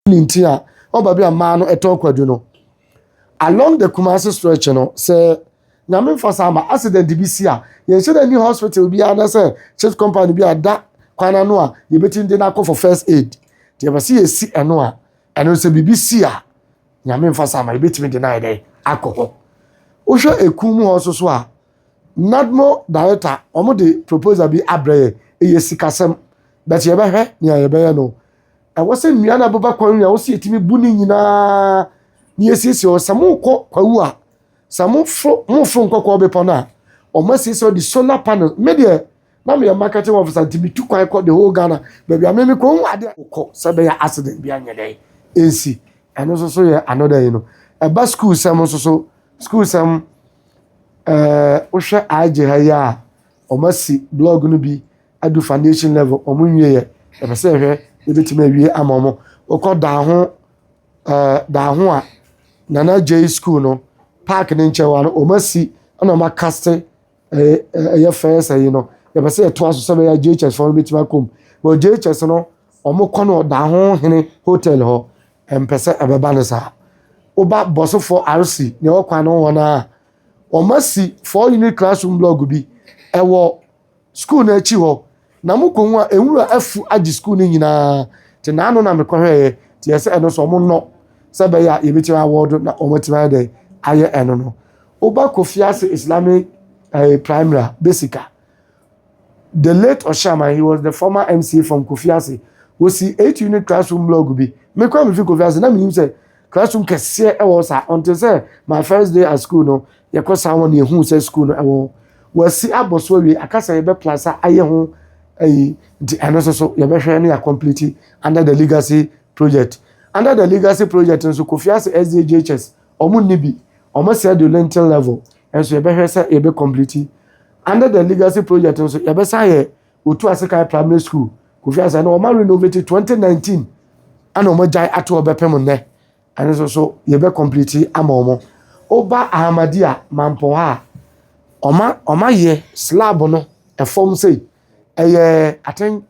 Ne nti a wɔn baabi a mmaa no ɛtɔn kwadu no along the Kumasi stretch no, sɛ Nyame nfa saa ama accident bi si a, yɛnhyɛ dɛ ni hospital bi anasɛ CHPS compound bi a da kwan ano a yɛbɛtumi de n'akɔ for first aid. Nti yɛbɛ sɛ yɛsi ɛno a, ɛno sɛ biribi si a, Nyame nfa saa ama, yɛbɛtumi de n'ayɛ dɛ akɔ hɔ. Wohwɛ ekum mu hɔ nso so a, NADMO director, wɔn de proposal bi abrɛ yɛ. Ɛyɛ sikasɛm, but yɛbɛhwɛ nea yɛbɛyɛ no. Ɛwɔ sɛ nnua no abɛba kwan a wɔsi yɛtumi bu ne nyinaa na yɛsiesie hɔ. Sɛ mokɔ Kwawu a, sɛ moforo Nkɔkɔɔ Bepɔ no a, wɔn asiesie hɔ de solar panel. Me deɛ, na meyɛ marketing officer, nti metu kwan kɔ the whole Ghana. Baabi a meme kɔ hu adeɛ kɔ sɛ bɛyɛ accident bi anyɛ dɛ ɛnsi. Ɛno nso so yɛ another yi no. Ɛba school sɛm nso so, school sɛm, wohwɛ agye ha yi a, wɔn asi block no bi adu foundation level, wɔn nwie yɛ. Yɛpɛ sɛ yɛhwɛ yɛbɛtumi awie ama wɔn. Wokɔ Daaho, Daaho a Nana J School no, park ne nkyɛn hɔ no, wɔn asi ɛna wɔn acast ɛyɛ first ɛyi no. Yɛpɛ sɛ yɛtoa so sɛ bɛyɛ JHS foɔ no bɛtumi akɔ mu. Wɔ JHS no, wɔn kɔ no Daaho Hene Hotel hɔ, mpɛ sɛ ɛbɛba no saa. Woba Bɔsofoɔ RC nea ɛwɔ kwan no hɔ no a, wɔn asi four unit classroom block bi ɛwɔ school no akyi hɔ, na mo kɔ hu a, nwura afu agye school no nyinaa. Te naano na mekɔhwɛeɛ, te yɛ sɛ ɛno nso ɔmo nnɔ sɛ ɛbɛyɛ a yɛbɛtumi awɔdo na wɔn atumi ayɛ dɛ ayɛ ɛno no. Woba Kofiase Islamic Primary basic a, the late Oshaman, he was the former MCE from Kofiase, wosi eight unit classroom block bi. Mekɔ mi fi Kofiase na mi nim sɛ classroom kɛseɛ ɛwɔ saa until sɛ my first day at school no, yɛkɔ saa wɔn na ehu sɛ school no ɛwɔ wɔasi abɔ so awie, akasa yɛbɛ plaster ayɛ ho ɛyi. Nti ɛno nso so yɛbɛhwɛ ne yɛ complete under the legacy project. Under the legacy project nso, Kofiase SDJHS, ɔmo nni bi, ɔmo sɛ de lintel level nso, yɛbɛhwɛ sɛ yɛbɛ complete. Under the legacy project nso, yɛbɛsa yɛ Otu Asekan Primary School, Kofiase, ɛna ɔmo renovate 2019 ɛna ɔmo gyae ato ɔbɛpem nnɛ. Ɛno nso so yɛbɛ complete ama ɔmo. Ɔba Ahmadiyya Mampɔn ha a, ɔmo ayɛ slab no ɛfam sei, ɛyɛ I think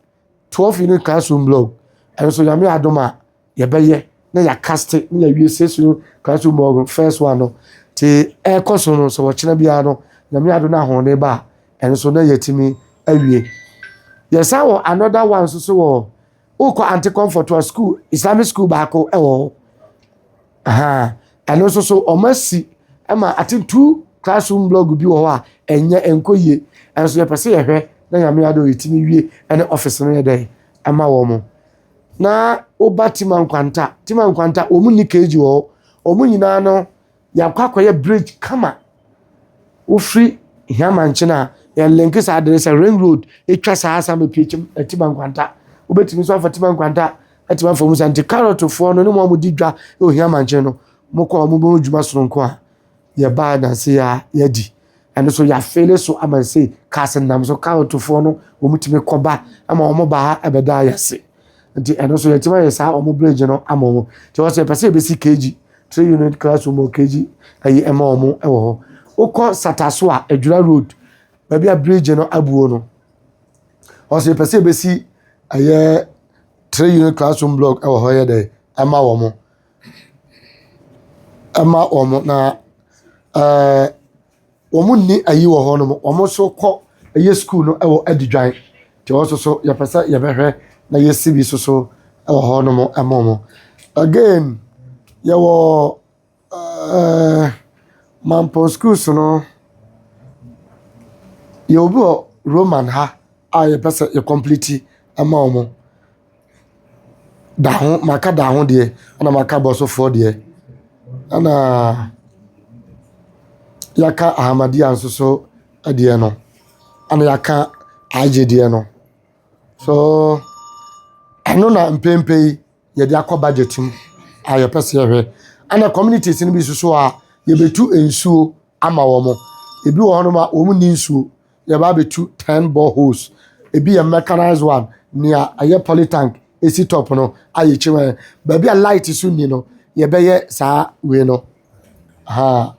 12 unit classroom block. Ɛno nso, Nyame adom a, yɛbɛyɛ na yɛacast na yɛawie 6 unit classroom block first one no. Te ɛrekɔ so no sɛ wɔkyerɛ biara no, Nyame adom no, ahoɔden ba a, ɛno nso na yɛtumi awie. Yɛsan wɔ another one nso so wɔ wokɔ Ante Comfort a, school, Islamic school baako ɛwɔ hɔ. Ɛno nso so ɔmo asi ɛma I think two classroom block bi wɔ hɔ a ɛnyɛ ɛnkɔ yie. Ɛnso yɛpɛ sɛ yɛhwɛ na Nyame adom yɛtumi wie ɛne office no yɛ dɛ ɛma wɔn. Na woba Tima Nkwanta, Tima Nkwanta, wɔn ni KG wɔ hɔ. Wɔn nyinaa no, yɛakɔ akɔyɛ bridge kama. Wofiri Hiamankyene a, yɛn link saa de sɛ ring road etwa saa asan bepie Tima Nkwanta. Wobɛtumi nso afa Tima Nkwanta ɛtumi afa mu sa. Nti carrotfoɔ no ne mo a mo di dwa ɛwɔ Hiamankyene no, mo kɔ a, mo bɛhu dwuma soronko a yɛbaa nansi a yɛdi. Ɛno so yɛafill so ama se cars nam so, carrotfoɔ no wɔn tumi kɔba ama wɔn ba ha ɛbɛda ayɛ. Nti ɛno nso yɛtumi ayɛ saa wɔn bridge no ama wɔn. Nti wɔsɛ yɛpɛ sɛ yɛbɛsi KG three unit classroom wɔ KG ayi ɛma wɔn ɛwɔ hɔ. Wokɔ Sataso a, Adwira Road, baabi a bridge no abuo no, wɔsɛ yɛpɛ sɛ yɛbɛsi ɛyɛ three unit classroom block ɛwɔ hɔ yɛ dɛ ɛma wɔn. Na wɔn nni ayi wɔ hɔ nom, wɔn nso kɔ ɛyɛ school no ɛwɔ Adidwan. Nti wɔn nso so yɛpɛ sɛ yɛbɛhwɛ na yɛsi bi nso so ɛwɔ hɔ nom ɛma wɔn. Again, yɛwɔ Mampɔn schools no, yɛwɔ bi wɔ Roman ha a yɛpɛ sɛ yɛ complete ɛma wɔn. Da ho maka da ho deɛ, ɛna maka Bɔsofoɔ deɛ, ɛna yɛaka Ahmadiyya nso so deɛ no, ɛna yɛaka agye deɛ no so. Ɛno na mpempe yi yɛde akɔ budget mu a yɛpɛ sɛ yɛhwɛ. Ɛna communities no bi nso so a yɛbɛtu nsuo ama wɔn. Ebi wɔ hɔnom a wɔn ni nsuo, yɛba abɛtu 10 boreholes. Ebi yɛ mechanized one, nea ɛyɛ polytank esi top no ayɛ kyerɛ. Baabi a light so ni no, yɛbɛyɛ saa wei no ha,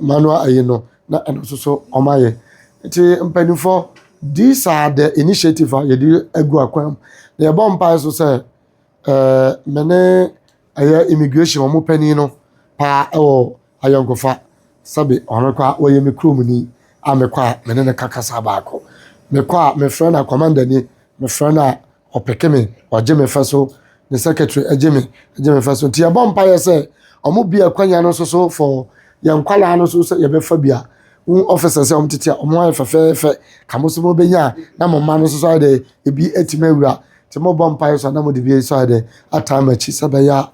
manual ayi no, na ɛno nso so wɔn ayɛ. Nti mpanimfoɔ, these are the initiative a yɛde agu akwan mu, na yɛbɔ mpae so sɛ Me ne ɛyɛ immigration wɔn panin no paa wɔ ayɔnkofa. Sɛbe ɔno koraa ɔyɛ me kuromni a mekɔ a me ne no ka kasa baako. Mekɔ a mefrɛ no a commander ni, mefrɛ no a ɔpeke me, ɔgye me fɛ so, ne secretary gye me, gye me fɛ so. Nti yɛbɔ mpaeɛ sɛ wɔn bue akwanya no nso so for yɛn nkwadaa no nso sɛ yɛbɛfa bi a, wo officers a wɔn tete a wɔn ayɛ fɛfɛɛfɛ, ka mo nso mobɛnya a na mo mma no nso so ayɛ dɛ ebi atumi awura. Nti mobɔ mpaeɛ so a na mode bi nso ayɛ dɛ ataa mo akyi sɛ ɛbɛyɛ a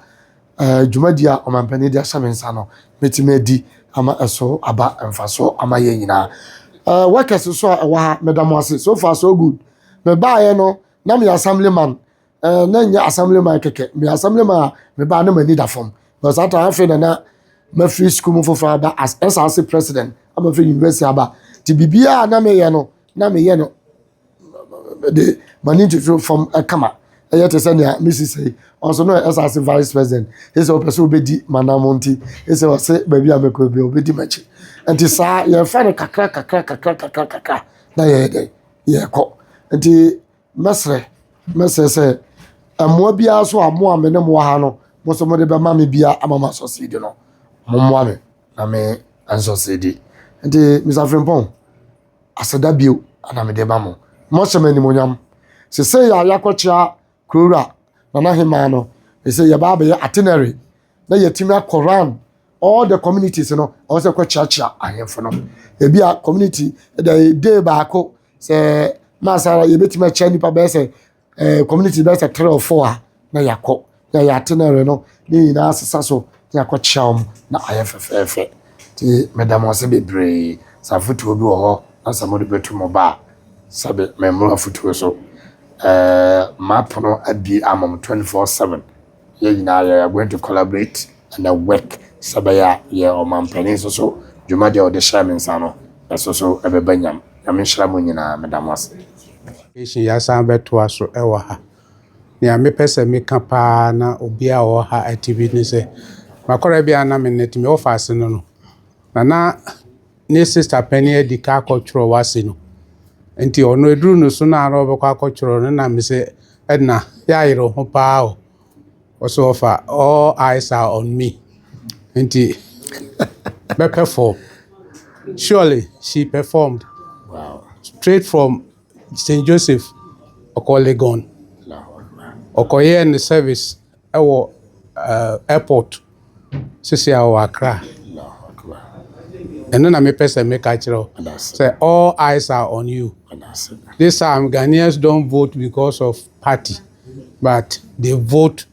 ɛɛ dwumadi a ɔmampanin de ahyɛ me nsa no mɛtumi adi ama ɛso aba mfasoɔ ama yɛn nyinaa. Ɛɛ workers nso a ɛwɔ ha meda mo ase so far so good. Mebaeɛ no na meyɛ assemblyman ɛɛ na nyɛ assemblyman kɛkɛ meyɛ assemblyman a mebaa na m'ani da fam. Because saa time afei na na mafiri school mu foforɔ aba as SRC president ama mafiri university aba. Nti biribiara a na meyɛ no na meyɛ no de m'ani ntoto fam kama. Ɛyɛ te sɛ nea mesi sɛ ɔnso no yɛ SRC vice president. Ɛsɛ ɔpɛ sɛ ɔbɛdi m'anam nti ɛsɛ ɔsɛ baabi a mɛkɔ bi ɔbɛdi m'akyi. Nti saa yɛmfa no kakra kakra kakra kakra kakra na yɛyɛ dɛ yɛkɔ. Nti mɛsrɛ mɛsrɛ sɛ mmoa biara so a mo a me ne mo wɔ ha no mo nso mode bɛma me bia ama ma succeed no mommoa me na me nsucceed. Nti Mr. Frimpong aseda bio ana mede ma mo. Mohyɛ me animuonyam. Sesei a yɛakɔkyea kurowura Nana Hemaa no, ɛsɛ yɛba abɛyɛ itinerary na yɛtumi akɔ round all the communities no ɔwɔ sɛ kɔkyeakyea ahemfo no. Ebi a community ɛda day baako sɛ maasara yɛbɛtumi akyia nipa bɛyɛ sɛ community bɛyɛ sɛ three or four a na yɛakɔ na yɛ itinerary no ne nyinaa sesa so na yɛakɔkyea wɔn na ayɛ fɛfɛɛfɛ. Nti meda mo ase bebree. Sɛ afotuo bi wɔ hɔ na sɛ mode bɛtu mo ba a sɛbe memmoro afotuo so. Mapono abie ama mo 24/7. Yɛn nyinaa yɛ are going to collaborate and work sɛ ɛbɛyɛ a yɛ ɔmampanin nso so dwumadi a ɔde hyɛ me nsa no ɛso so ɛbɛba nyam. Nyame nhyira mo nyinaa meda mo ase. Yɛasan bɛtoa so wɔ ha. Nea mepɛ sɛ meka paa na obiara a ɔwɔ ha ate bi ne sɛ, makɔrɔ bi a na me ne te me ɔfa no, na na ne sister panin adi ka akɔtwerɛ wase no. Nti ɔno eduru no so na ɔbɛkɔ akɔtwerɛ no na me sɛ ɛna yɛayere ho paa o. Ɔsɛ ɔfa all eyes are on me. Nti bɛperform. Surely she performed. Straight from St. Joseph ɔkɔ Legon. Ɔkɔyɛɛ ne service ɛwɔ airport sisi a ɔwɔ Accra. Ɛno na mepɛ sɛ meka kyerɛ wo sɛ all eyes are on you. This time Ghanaians don't vote because of party but they vote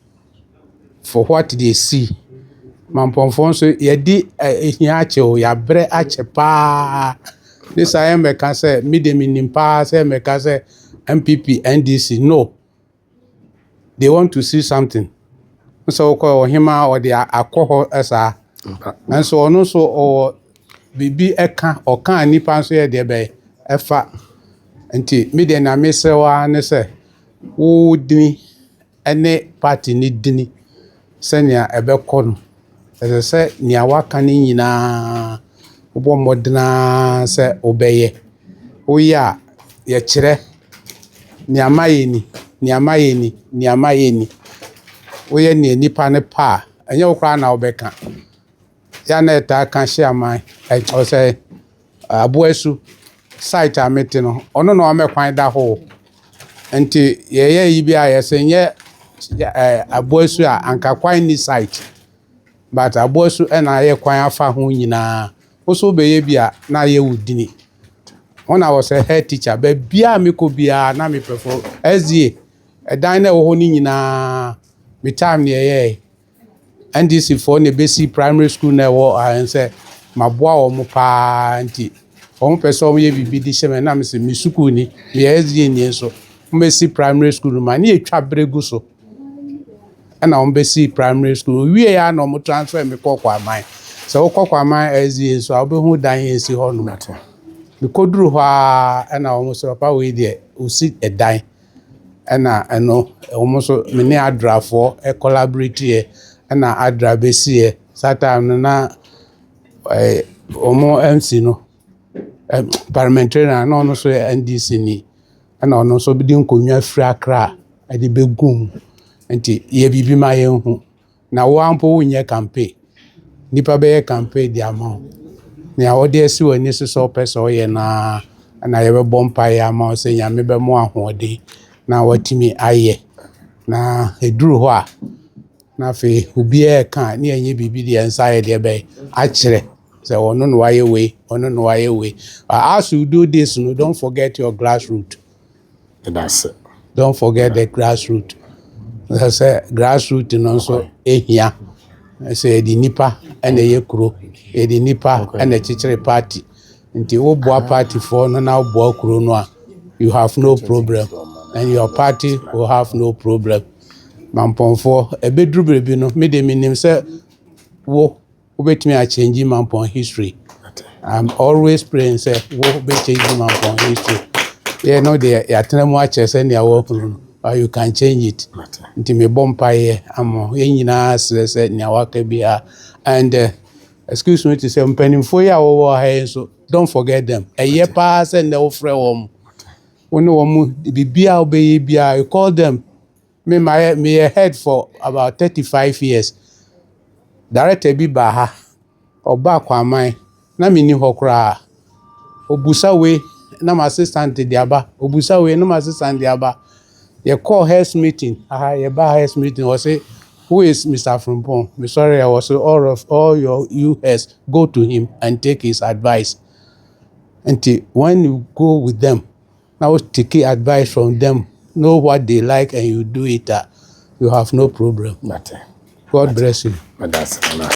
for what they see. Mampɔnfoɔ nso yɛdi ehia akyɛ o, yɛabrɛ akyɛ paa. This time yɛmmɛka sɛ me de menim paa sɛ yɛmmɛka sɛ NPP, NDC no. They want to see something. Sɛ wokɔ ɔhemaa ɔde akɔ hɔ saa. Nanso ɔno nso ɔwɔ biribi ɛka ɔka a nnipa nso yɛ deɛ bɛyɛ ɛfa. Nti me deɛ nea mesrɛ wo ara ne sɛ wo dini ne party ne dini sɛnea ɛbɛkɔ no. Ɛsɛ sɛ nea waka no nyinaa wobɔ mmɔden ara sɛ wobɛyɛ. Woyɛ a yɛkyerɛ nea mayɛ ni, nea mayɛ ni, nea mayɛ ni. Woyɛ nea nnipa no pɛ a, ɛnyɛ wo koraa na wobɛka. Yɛ a na yɛtaa ka hyɛ aman ɔsɛ Aboasu site a mete no, ɔno na wama kwan da hɔ o. Nti yɛyɛ yi bi a yɛsɛ nyɛ Aboasu a anka kwan ni site. But Aboasu ɛna ayɛ kwan afa ho nyinaa. Wo nso wobɛyɛ bi a na ayɛ wo dini. When I was a head teacher, baabiara a mekɔ biara na me perform SDA ɛdan na ɛwɔ hɔ no nyinaa me time ne ɛyɛɛ. NDC foɔ na ɛbɛsi primary school na ɛwɔ ha sɛ maboa wɔn paa nti wɔn pɛ sɛ wɔyɛ biribi de hyɛ me na mesɛ me sukuu ni meyɛ SDA ni nso wɔbɛsi primary school no ma ne yɛtwa berɛ gu so ɛna wɔn bɛsi primary school owie ya na wɔn transfer me kɔ Kwaman sɛ wokɔ Kwaman SDA nso a wobɛhu dan yɛ esi hɔ nom mekɔduru hɔ a ɛna wɔn sɛ papa wei deɛ osi ɛdan ɛna ɛno wɔn nso me ne adrafoɔ ɛcollaborate yɛ ɛna adra bɛsi yɛ saa time no na wɔn MC no parliamentarian na ɔno nso yɛ NDC ni ɛna ɔno nso de nkonnwa firi Accra ɛde bɛgu mu. Nti yɛ biribi ma yɛnhu. Na wo ara mpo wonyɛ campaign. Nnipa bɛyɛ campaign de ama wo. Nea wɔde asi w'ani so sɛ wopɛ sɛ woyɛ no ara na yɛbɛbɔ mpaeɛ ama wo sɛ Nyame bɛma wo ahoɔden na woatumi ayɛ. Na ɛduru hɔ a, na afei obiara reka a ne yɛnyɛ biribi de yɛn nsa ayɛ deɛ bɛn akyerɛ sɛ ɔno na wayɛ wei, ɔno na wayɛ wei. But as you do this no, don't forget your grassroot. Ɛda ase. Don't forget the grassroot. Sɛ sɛ grassroot no nso ehia. Sɛ yɛde nipa ɛna ɛyɛ kuro, yɛde nipa ɛna ɛkyekyere party. Nti woboa partyfoɔ no na woboa kuro no a, you have no problem and your party will have no problem. Mampɔnfoɔ, ɛbɛduru baabi no, me de menim sɛ wo wobɛtumi akyɛngye Mampɔn history. I'm always praying sɛ wo bɛkyɛngye Mampɔn history. Yɛ no deɛ, yɛatena mu akyerɛ sɛnea wɔahunu no, but you can change it. Nti mebɔ mpaeɛ ama yɛn nyinaa, srɛ sɛ nea waka biara and excuse me to say, mpanimfoɔ yi a wɔwɔ ha yi nso, don't forget them. Ɛyɛ paa sɛ nnɛ wofrɛ wɔn, wo ne wɔn biribiara a wobɛyɛ biara, you call them. Me mayɛ meyɛ head for about 35 years. Director bi baa ha, ɔbaa Kwaman na menni hɔ koraa. Obusa wei na ma assistant de aba, obusa wei na ma assistant de aba. Yɛkɔɔ heads meeting aha, yɛbaa heads meeting, wɔse, "Who is Mr. Frimpong?" Mesɔre a, wɔse, all of all your you heads, go to him and take his advice." Nti when you go with them na wo take advice from them, know what they like and you do it, you have no problem. Mate. God bless you. Meda ase, Nana.